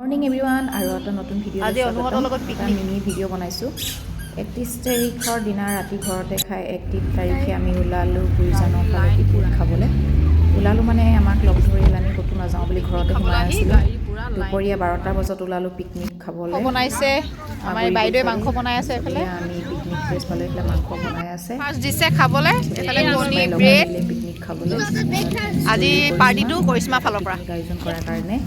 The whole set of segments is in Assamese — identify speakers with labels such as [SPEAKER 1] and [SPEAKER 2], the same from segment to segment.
[SPEAKER 1] মৰ্ণিং এভৰিৱান, আৰু এটা নতুন ভিডিঅ'
[SPEAKER 2] আজি অনুহঁতৰ লগত
[SPEAKER 1] এটা
[SPEAKER 2] পিকনিক।
[SPEAKER 1] মিনি ভিডিঅ' বনাইছোঁ। 31 তাৰিখৰ দিনা ৰাতি ঘৰতে খাই 31 তাৰিখে আমি ওলালোঁ গুৰিজানৰ ফালে পিকনিক খাবলৈ। ওলালোঁ মানে আমাক লগ ধৰিলে, আমি ক'তো নাযাওঁ বুলি ঘৰতে সোমাই আছিলোঁ। দুপৰীয়া 12টা বজাত ওলালোঁ পিকনিক খাবলৈ।
[SPEAKER 2] বনাইছে আমাৰ এই বাইদেৱে, মাংস বনাই আছে এইফালে।
[SPEAKER 1] এয়া আমি পিকনিক প্লেচ পালোঁ। এইফালে মাংস বনাই আছে।
[SPEAKER 2] ফাৰ্ষ্ট দিছে খাবলৈ, এইফালে কণী,
[SPEAKER 1] লগ
[SPEAKER 2] ব্ৰেড।
[SPEAKER 1] ধৰিলে পিকনিক খাবলৈ।
[SPEAKER 2] আজি পাৰ্টিটো কৰিশ্মা ফালৰ পৰা।
[SPEAKER 1] পিকনিক আয়োজন কৰাৰ কাৰণে।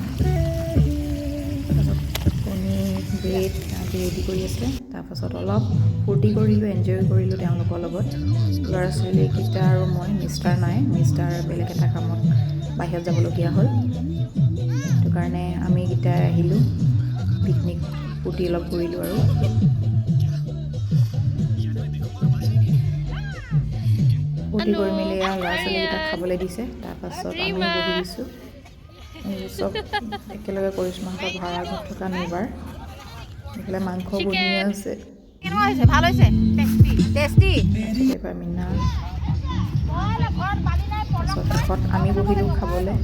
[SPEAKER 1] তাৰপাছত কণী, ব্ৰেড আদি ৰেডি কৰি আছে। তাৰপাছত অলপ ফূৰ্তি কৰিলোঁ, এনজয় কৰিলোঁ তেওঁলোকৰ লগত, ল'ৰা ছোৱালীকেইটা আৰু মই। মিষ্টাৰ নাই, মিষ্টাৰ বেলেগ এটা কামত বাহিৰত যাবলগীয়া হ'ল। সেইটো কাৰণে আমি কেইটাই আহিলোঁ, পিকনিক ফূৰ্তি অলপ কৰিলোঁ আৰু ফূৰ্তি কৰি মেলি এয়া ল'ৰা ছোৱালীকেইটাক খাবলৈ দিছে। তাৰপাছত আমিও বহি দিছোঁ। এই চব একেলগে কৰিশ্মাহঁতৰ ভাড়া ঘৰত থকা নেইবাৰ। এইফালে মাংস বনি আছে।
[SPEAKER 2] কেনেকুৱা হৈছে? ভাল হৈছে, টেষ্টি টেষ্টি।
[SPEAKER 1] তাৰপিছত এইবাৰ মীনা, তাৰপিছত শেষত আমি বহিলোঁ খাবলৈ।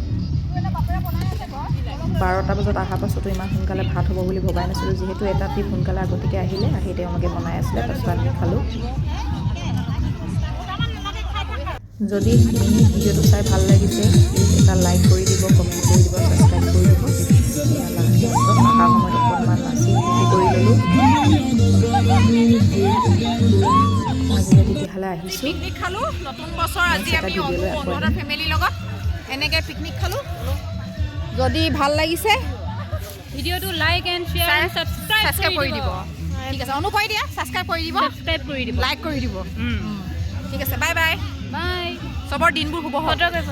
[SPEAKER 1] 12টা বজাত অহাৰ পাছতো ইমান সোনকালে ভাত হ'ব বুলি ভবাই নাছিলোঁ, যিহেতু এটা ট্ৰিপ সোনকালে আগতীয়াকৈ আহিলে, আহি তেওঁলোকে বনাই আছিলে। তাৰপিছত আমি খালোঁ। যদি মিনি ভিডিঅ'টো চাই ভাল লাগিছে, প্লিজ এটা লাইক কৰি দিব, কমেণ্ট কৰি দিব, ছাবস্ক্ৰাইব কৰি দিব। এয়া লাষ্টত অহাৰ সময়ত অকণমান নাচি ফূৰ্তি কৰি ল'লোঁ। আজিলৈ তেতিয়াহ'লে আহিছোঁ।
[SPEAKER 2] পিকনিক খালোঁ। নতুন বছৰ আজি
[SPEAKER 1] এটা
[SPEAKER 2] আমি
[SPEAKER 1] ভিডিঅ' লৈ আকৌ
[SPEAKER 2] অনুহঁতৰ
[SPEAKER 1] আহিম।
[SPEAKER 2] ফেমিলিৰ লগত এনেকৈ পিকনিক খালোঁ। যদি ভাল লাগিছে,
[SPEAKER 3] ভিডিঅ'টো like and share and subscribe
[SPEAKER 2] subscribe কৰি দিব। ঠিক আছে, অনু কৈ দিয়া, ছাবস্ক্ৰাইব কৰি দিব।
[SPEAKER 3] ছাবস্ক্ৰাইব কৰি দিব।
[SPEAKER 2] লাইক কৰি দিব। ঠিক আছে, বাই বাই।
[SPEAKER 3] বাই।
[SPEAKER 2] চবৰ দিনবোৰ শুভ হওক।
[SPEAKER 3] সতৰ্ক।